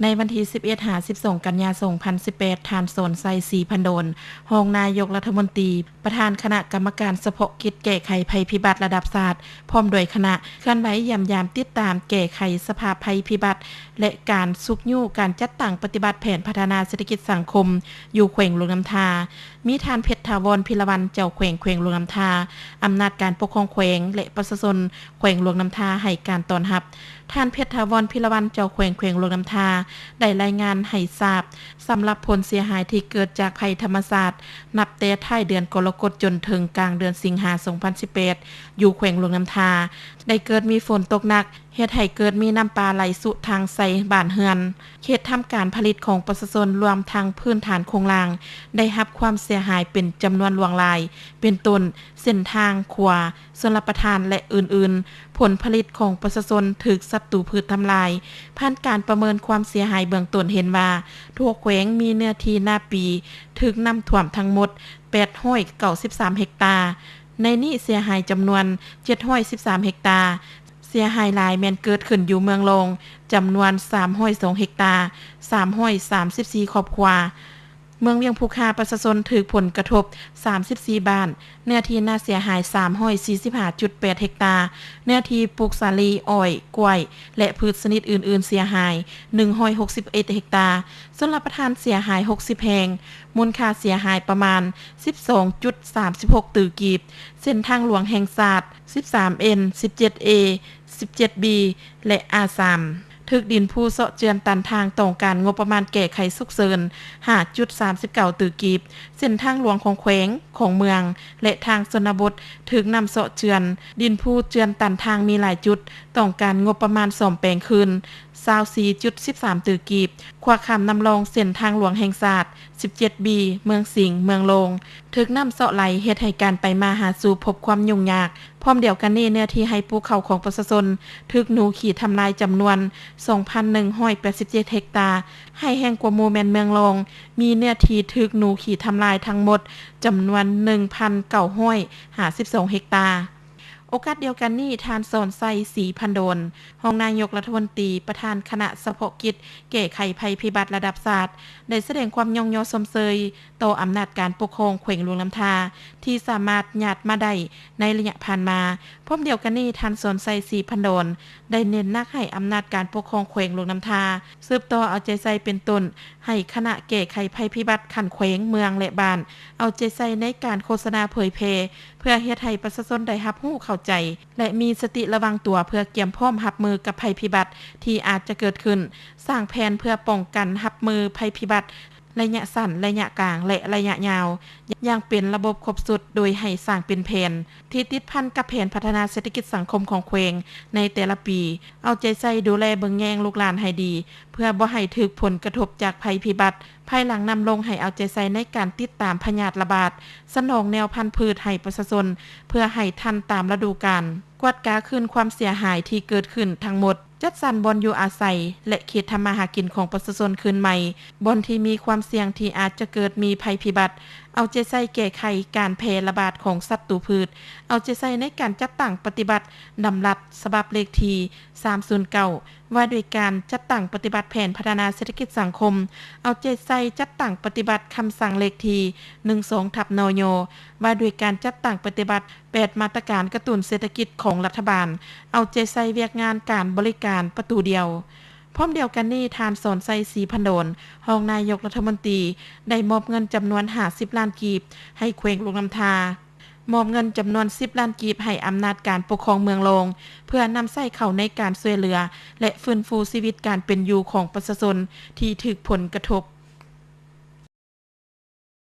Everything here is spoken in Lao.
ໃນວັນທີສິບເອັດຫາສິບສອງ ກັນຍາ ສອງພັນສິບແປດ, ທ່ານ ສອນໄຊ ສີພັນໂດນ ຮອງນາຍົກລັດຖະມົນຕີ, ປະທານຄະນະກຳມະການສະເພາະກິດແກ້ໄຂໄພພິບັດລະດັບຊາດ ພ້ອມດ້ວຍຄະນະ ເຄື່ອນໄຫວຢ້ຽມຢາມຕິດຕາມແກ້ໄຂສະພາບໄພພິບັດ ແລະ ການຊຸກຍູ້ການຈັດຕັ້ງປະຕິບັດແຜນພັດທະນາເສດຖະກິດສັງຄົມ ຢູ່ແຂວງຫຼວງນ້ຳທາ. ມີທ່ານ ເພັດຖາວອນ ພິລະວັນ ເຈົ້າແຂວງແຂວງຫຼວງນ້ຳທາ, ອຳນາດການປົກຄອງແຂວງ ແລະ ປະຊາຊົນແຂວງຫຼວງນ້ຳທາໃຫ້ການຕ້ອນຮັບ. ທ່ານ ເພັດຖາວອນ ພິລະວັນ ເຈົ້າແຂວງແຂວງຫຼວງນ້ຳທາ ໄດ້ລາຍງານໃຫ້ຊາບ ສຳລັບຜົນເສຍຫາຍທີ່ເກີດຈາກໄພທຳມະຊາດ ນັບແຕ່ທ້າຍເດືອນກໍລະກົດຈົນເຖິງກາງເດືອນສິງຫາ ສອງພັນສິບແປດ ຢູ່ແຂວງຫຼວງນ້ຳທາ ໄດ້ເກີດມີຝົນຕົກໜັກ ເຮັດໃຫ້ເກີດມີນ້ຳປ່າໄຫຼຊຸທາງໃສ່ບ້ານເຮືອນ, ເຂດທຳການຜະລິດຂອງປະຊາຊົນ ລວມທັງພື້ນຖານໂຄງລ່າງ ໄດ້ຮັບຄວາມເສຍຫາຍເປັນຈຳນວນຫຼວງຫຼາຍ ເປັນຕົ້ນ ເສັ້ນທາງ, ຂົວ, ຊົນລະປະທານ ແລະ ອື່ນໆ. ຜົນຜະລິດຂອງປະຊາຊົນຖືກສັດຕູພືດທຳລາຍ. ຜ່ານການປະເມີນຄວາມເສຍຫາຍເບື້ອງຕົ້ນເຫັນວ່າ ທົ່ວແຂວງມີເນື້ອທີ່ນາປີຖືກນ້ຳຖ້ວມທັງໝົດ ແປດຮ້ອຍເກົ້າສິບສາມເຮັກຕາ, ໃນນີ້ເສຍຫາຍຈຳນວນ ເຈັດຮ້ອຍສິບສາມເຮັກຕາ, ເສຍຫາຍຫຼາຍແມ່ນເກີດຂຶ້ນຢູ່ເມືອງລອງ ຈຳນວນ ສາມຮ້ອຍສອງເຮັກຕາ, ສາມຮ້ອຍສາມສິບສີ່ຄອບຄົວ. ເມືອງວຽງພູຄາ ປະຊາຊົນຖືກຜົນກະທົບ ສາມສິບສີ່ບ້ານ, ເນື້ອທີ່ນາເສຍຫາຍ ສາມຮ້ອຍສີ່ສິບຫ້າຈຸດແປດເຮັກຕາ, ເນື້ອທີ່ປູກສາລີ, ອ້ອຍ, ກ້ວຍ ແລະ ພືດຊະນິດອື່ນໆເສຍຫາຍ ໜຶ່ງຮ້ອຍຫົກສິບເອັດເຮັກຕາ, ຊົນລະປະທານເສຍຫາຍ ຫົກສິບແຫ່ງ, ມູນຄ່າເສຍຫາຍປະມານ ສິບສອງຈຸດສາມສິບຫົກຕື້ກີບ, ເສັ້ນທາງຫຼວງແຫ່ງຊາດ ສິບສາມເອັນ ສິບເຈັດເອ ສິບເຈັດບີ ແລະ ອາສາມ ຖືກດິນພູເຊາະເຈື່ອນຕັນທາງ ຕ້ອງການງົບປະມານແກ້ໄຂສຸກເສີນ ຫ້າຈຸດສາມສິບເກົ້າຕື້ກີບ, ເສັ້ນທາງຫຼວງຂອງແຂວງ, ຂອງເມືອງ ແລະ ທາງຊົນນະບົດ ຖືກນ້ຳເຊາະເຈື່ອນ, ດິນພູເຈື່ອນຕັນທາງມີຫຼາຍຈຸດ ຕ້ອງການງົບປະມານສ້ອມແປງຄືນ ຊາວສີ່ຈຸດສິບສາມຕື້ກີບ, ຂົວຂ້າມນ້ຳລອງເສັ້ນທາງຫຼວງແຫ່ງຊາດ ສິບເຈັດບີ ເມືອງສິງ, ເມືອງໂລງ ຖືກນ້ຳເຊາະໄຫຼ ເຮັດໃຫ້ການໄປມາຫາສູ່ພົບຄວາມຫຍຸ້ງຍາກ. ພ້ອມດຽວກັນນີ້ ເນື້ອທີ່ໄຮ່ປູກເຂົ້າຂອງປະຊາຊົນຖືກໜູຂີ້ທຳລາຍຈຳນວນ ສອງພັນໜຶ່ງຮ້ອຍແປດສິບເຈັດເຮັກຕາ, ຮ້າຍແຮງກວ່າໝູ່ແມ່ນເມືອງລອງ ມີເນື້ອທີ່ຖືກໜູຂີ້ທຳລາຍທັງໝົດຈຳນວນ ໜຶ່ງພັນເກົ້າຮ້ອຍຫ້າສິບສອງເຮັກຕາ. ໂອກາດດຽວກັນນີ້ ທ່ານ ສອນໄຊ ສີພັນໂດນ ຮອງນາຍົກລັດຖະມົນຕີ ປະທານຄະນະສະເພາະກິດແກ້ໄຂໄພພິບັດລະດັບຊາດ ໄດ້ສະແດງຄວາມຍ້ອງຍໍຊົມເຊີຍຕໍ່ອຳນາດການປົກຄອງແຂວງຫຼວງນ້ຳທາ ທີ່ສາມາດຍາດມາໄດ້ໃນໄລຍະຜ່ານມາ. ພ້ອມດຽວກັນນີ້ ທ່ານ ສອນໄຊ ສີພັນໂດນ ໄດ້ເນັ້ນໜັກໃຫ້ອຳນາດການປົກຄອງແຂວງຫຼວງນ້ຳທາ ສືບຕໍ່ເອົາໃຈໃສ່ເປັນຕົ້ນ ໃຫ້ຄະນະແກ້ໄຂໄພພິບັດຂັ້ນແຂວງ, ເມືອງ ແລະ ບ້ານ ເອົາໃຈໃສ່ໃນການໂຄສະນາເຜີຍແຜ່ ເພື່ອເຮັດໃຫ້ປະຊາຊົນໄດ້ຮັບຮູ້ເຂົ້າໃຈ ແລະ ມີສະຕິລະວັງຕົວ ເພື່ອກຽມພ້ອມຮັບມືກັບໄພພິບັດທີ່ອາດຈະເກີດຂຶ້ນ, ສ້າງແຜນເພື່ອປ້ອງກັນຮັບມືໄພພິບັດໄລຍະສັ້ນ, ໄລຍະກາງ ແລະ ໄລຍະຍາວ ຢ່າງເປັນລະບົບຄົບຊຸດ ໂດຍໃຫ້ສ້າງເປັນແຜນທີ່ຕິດພັນກັບແຜນພັດທະນາເສດຖະກິດສັງຄົມຂອງແຂວງໃນແຕ່ລະປີ, ເອົາໃຈໃສ່ດູແລເບິ່ງແຍງລູກຫຼານໃຫ້ດີ ເພື່ອບໍ່ໃຫ້ຖືກຜົນກະທົບຈາກໄພພິບັດ. ພາຍຫຼັງນ້ຳລົງ ໃຫ້ເອົາໃຈໃສ່ໃນການຕິດຕາມພະຍາດລະບາດ, ສະໜອງແນວພັນພືດໃຫ້ປະຊາຊົນ ເພື່ອໃຫ້ທັນຕາມລະດູການ, ກວດກາຄືນຄວາມເສຍຫາຍທີ່ເກີດຂຶ້ນທັງໝົດ, ຈັດສັນບ່ອນຢູ່ອາໄສ ແລະ ເຂດທຳມາຫາກິນຂອງປະຊາຊົນຄືນໃໝ່, ບ່ອນທີ່ມີຄວາມສ່ຽງທີ່ອາດຈະເກີດມີໄພພິບັດ, ເອົາໃຈໃສ່ແກ້ໄຂການແຜ່ລະບາດຂອງສັດຕູພືດ, ເອົາໃຈໃສ່ໃນການຈັດຕັ້ງປະຕິບັດດຳລັດສະບັບເລກທີ ສາມສູນເກົ້າ ວ່າດ້ວຍການຈັດຕັ້ງປະຕິບັດແຜນພັດທະນາເສດຖະກິດສັງຄົມ, ເອົາໃຈໃສ່ຈັດຕັ້ງປະຕິບັດຄຳສັ່ງເລກທີ ໜຶ່ງສອງ ທັບ ນຍ ວ່າດ້ວຍການຈັດຕັ້ງປະຕິບັດແປດມາດຕະການກະຕຸ້ນເສດຖະກິດຂອງລັດຖະບານ, ເອົາໃຈໃສ່ວຽກງານການບໍລິການປະຕູດຽວ. ພ້ອມດຽວກັນນີ້, ທ່ານ ສອນໄຊ ສີພັນໂດນ ຮອງນາຍົກລັດຖະມົນຕີ ໄດ້ມອບເງິນຈຳນວນ ຫ້າສິບລ້ານກີບ ໃຫ້ແຂວງຫຼວງນ້ຳທາ. ມອບເງິນຈຳນວນ ສິບລ້ານກີບ ໃຫ້ອຳນາດການປົກຄອງເມືອງລອງ ເພື່ອນຳໃຊ້ເຂົ້າໃນການຊ່ວຍເຫຼືອ ແລະ ຟື້ນຟູຊີວິດການເປັນຢູ່ຂອງປະຊາຊົນທີ່ຖືກຜົນກະທົບ.